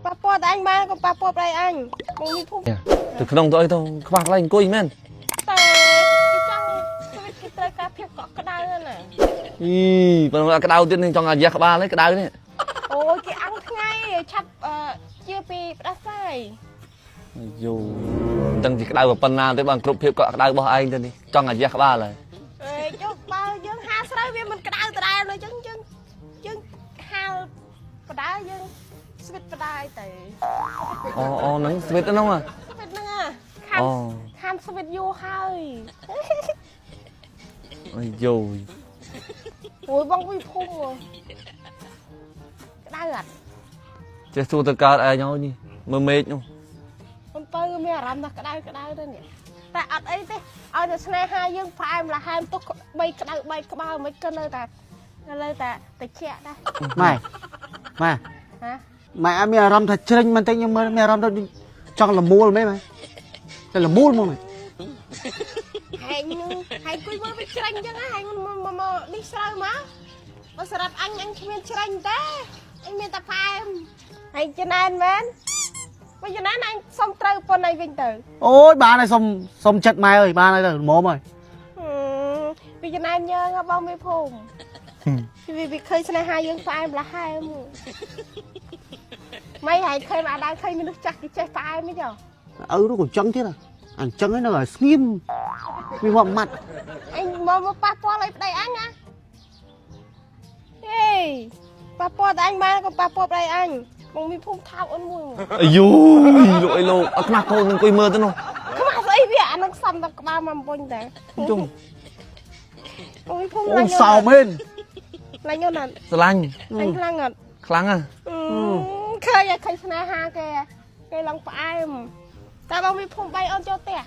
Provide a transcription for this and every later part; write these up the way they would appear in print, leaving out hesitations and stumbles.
ប៉ះពាល់តែអញបានកុំប៉ះពាល់ប្តីអញមកមានភូមិ ទៅក្នុងទៅអីទៅខ្វះកន្លែងអង្គុយមែន តែគេចង់គេត្រូវការភាពកក់ក្ដៅណា អីបើមិនក្ដៅទៀតនេះចង់អាយ៉ាក្បាលនេះក្ដៅនេះ អូយគេអាំងថ្ងៃឆាប់ជាពីផ្ដាសាយ អាយូមិនដឹងជាក្ដៅប៉ុណ្ណាទេបានគ្រប់ភាពកក់ក្ដៅរបស់ឯងទៅនេះចង់អាយ៉ាក្បាលហើយ អេចុះបើយើងហាលស្រូវវាមិនក្ដៅដដែលអញ្ចឹងយើងហាលបដាយើងស្វិតបដាយទៅ អូអូហ្នឹងស្វិតហ្នឹង ស្វិតហ្នឹងខានខានស្វិតយូរហើយ អាយូអូយបងវិភុំក្ដៅអត់ ចេះសួរទៅកើតឯងហើយនេះមើលមេឃនោះ អំពៅមានអារម្មណ៍ថាក្ដៅក្ដៅទៅនេះតែអត់អីទេឲ្យតែស្នេហាយើងផ្អែមល្ហែមទុកបីក្ដៅបីក្បាលមិនក៏នៅតែតិចដែរ ម៉ែម៉ែ ហ៎ ម៉ែអត់មានអារម្មណ៍ថាជ្រិញមែនទេខ្ញុំមើលមានអារម្មណ៍ថាចង់លមូលមែនម៉ែតែលមូលមកម៉ែ ហែងហែងគួយមើលវាជ្រិញអញ្ចឹងហែងមកនេះស្រូវមកបើសម្រាប់អញអញគ្មានជ្រិញទេអញមានតែផ្អែមហែងចំណែនមែនបើចំណែនអញសុំត្រូវប៉ុណ្ណេះវិញទៅ អូយបានហើយសុំចិត្តម៉ែអើយបានហើយទៅល្មមហើយ វាចំណែនយើងបងមេភូមិវាឃើញស្នេហាយើងផ្អែមលហែមមិនហែងឃើញអាដើមឃើញមនុស្សចាស់គេចេះផ្អែមទេចុះ ឪនោះក៏ចឹងទៀតអញ្ចឹងឯងនៅឲ្យស្ងៀមវាមកម៉ាត់ អញមកប៉ះពាល់ឲ្យប្តីអញណាហេប៉ះពាល់តែអញបានកុំប៉ះពាល់ប្តីអញបងមានភូមិថោកអូនមួយ អាយូលោកអីលោកអត់ខ្មាស់កូននឹងអង្គុយមើលទៅនោះ ខ្មាស់ស្អីវាអានឹងសំតែក្បាលមកវិញតែ ជុំ អូយភូមិ អូសោមែន ឡាញ់អូនអត់ ស្រឡាញ់ ឡាញ់ខ្លាំងអត់ ខ្លាំងហ៎ ឃើញឃើញស្នេហាគេគេឡើងផ្អែមតែបងមានភូមិ3អូនចូលផ្ទះ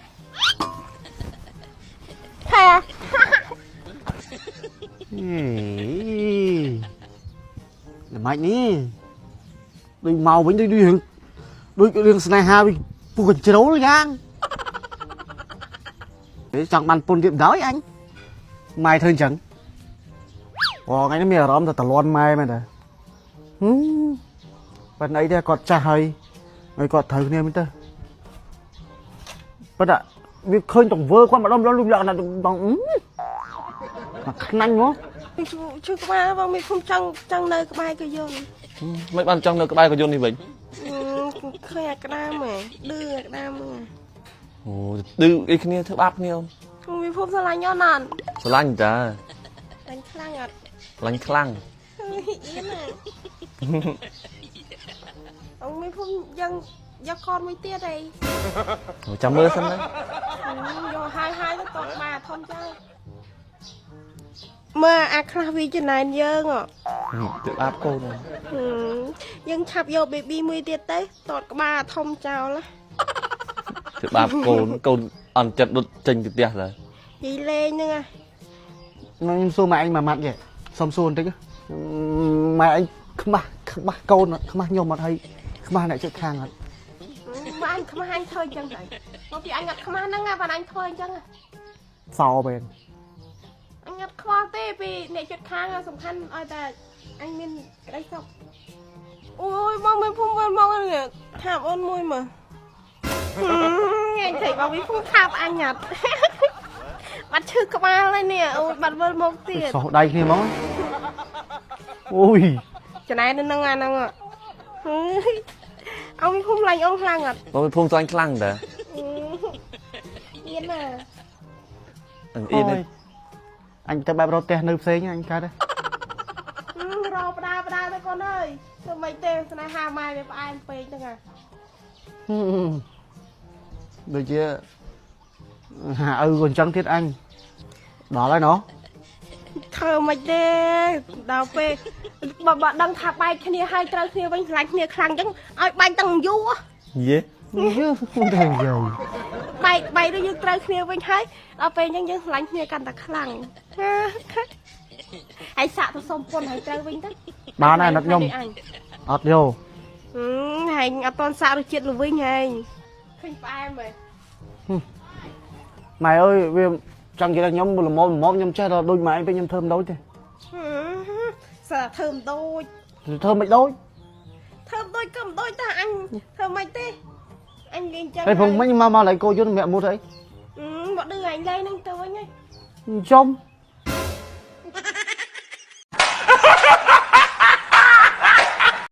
ហែ ល្មិចនេះដូចមកវិញដូចរឿងដូចរឿងស្នេហាវិញពុះកញ្ជ្រោលយ៉ាងចង់បានពុនទៀតដល់អញម៉ែធ្វើអញ្ចឹងអូថ្ងៃនេះមានអារម្មណ៍ថាតលន់ម៉ែមែនតើប៉ុន្តែអីទេគាត់ចាស់ហើយហើយគាត់ត្រូវគ្នាមែនទេប៉ុន្តែវាឃើញទង្វើគាត់ម្ដងម្ដងលុបលក្ខណៈបងមកខ្នាញ់មក ឈឺក្បាលបងមានភូមិចង់នៅក្បែរក៏យន់ មិនបានចង់នៅក្បែរក៏យន់នេះវិញ ឃើញអាក្តាមហ៎ឌឺអាក្តាមហ្នឹង អូឌឺអីគ្នាធ្វើបាបគ្នាអូន មានភូមិស្រឡាញ់អូនអត់ ស្រឡាញ់តា ស្រឡាញ់ខ្លាំងអត់ ស្រឡាញ់ខ្លាំង អៀនណាអូមានភូមិយើងយកកនមួយទៀតអី ចាំមើលសិនណា យកហើយហើយទៅតបមកធំចឹងមើលអាខ្លះវាចំណែនយើង ទៅបាបកូន យើងឆាប់យក baby មួយទៀតទៅតតក្បាលធំចោល ទៅបាបកូនកូនអន់ចិត្តដុតចេញពីផ្ទះទៅ និយាយលេងហ្នឹង ខ្ញុំសួរម៉ែឯងមួយម៉ាត់គេសុំសួរបន្តិចម៉ែឯងខ្មាស់ខ្មាស់កូនខ្មាស់ខ្ញុំអត់ហើយខ្មាស់អ្នកជិតខាងអត់ ម៉ែអញខ្មាស់អញធ្វើអញ្ចឹងទៅមកពីអញអត់ខ្មាស់ហ្នឹងបានអញធ្វើអញ្ចឹង សោមែន អញអត់ខ្វល់ទេពីអ្នកជិតខាងសំខាន់ឲ្យតែអញមានក្តីសុខអូយបងមានភូមិវិលមកនេះថាបអូនមួយមើលអញthấyបងមានភូមិថាបអញអត់បាត់ឈឺក្បាលហើយនេះអូយបាត់វិលមកទៀត សោះដៃគ្នាមកអូយ ចំណែននឹងអាហ្នឹងអងមានភូមិឡាញ់អូនខ្លាំងអត់ បងមានភូមិស្លាញ់ខ្លាំងតើ អៀនណា អៀន អញទៅបែបរត់ផ្ទះនៅផ្សេងអញកើតទេ រកផ្ដាផ្ដាទៅកូនអើយធ្វើម៉េចទេស្នេហាម៉ែវាផ្អែមពេកហ្នឹង ដូចជាហាឪក៏អញ្ចឹងទៀតអញដល់ហើយណោះ ធ្វើម៉េចទេដល់ពេលបើដឹងថាបែកគ្នាហើយត្រូវគ្នាវិញស្រឡាញ់គ្នាខ្លាំងអញ្ចឹងឲ្យបាញ់តាំងយូរ យេ យូរទៅយូរ បែកបែកទៅយើងត្រូវគ្នាវិញហើយដល់ពេលអញ្ចឹងយើងស្រឡាញ់គ្នាកាន់តែខ្លាំងហើយសាក់ទៅសុំពុនហើយត្រូវវិញទៅ បានហើយអាណិតខ្ញុំអត់យក ហែងអត់តន់សាក់រសជាតិលវិញហែងឃើញផ្អែមហ៎ ម៉ែអើយវាចង់និយាយថាខ្ញុំល្មមល្មមខ្ញុំចេះដល់ដូចម៉ែឯងពេលខ្ញុំធ្វើមិនដូចទេ សាធ្វើមិនដូច ធ្វើមិនដូច ធ្វើដូចក៏មិនដូចតាអញធ្វើមិនទេអញលេងចឹង ហើយព្រោះមិញមកមកឡៃគោយន្តម្នាក់មួយទៅអី មកឌឺអញលេងហ្នឹងទៅវិញហើយ ចំ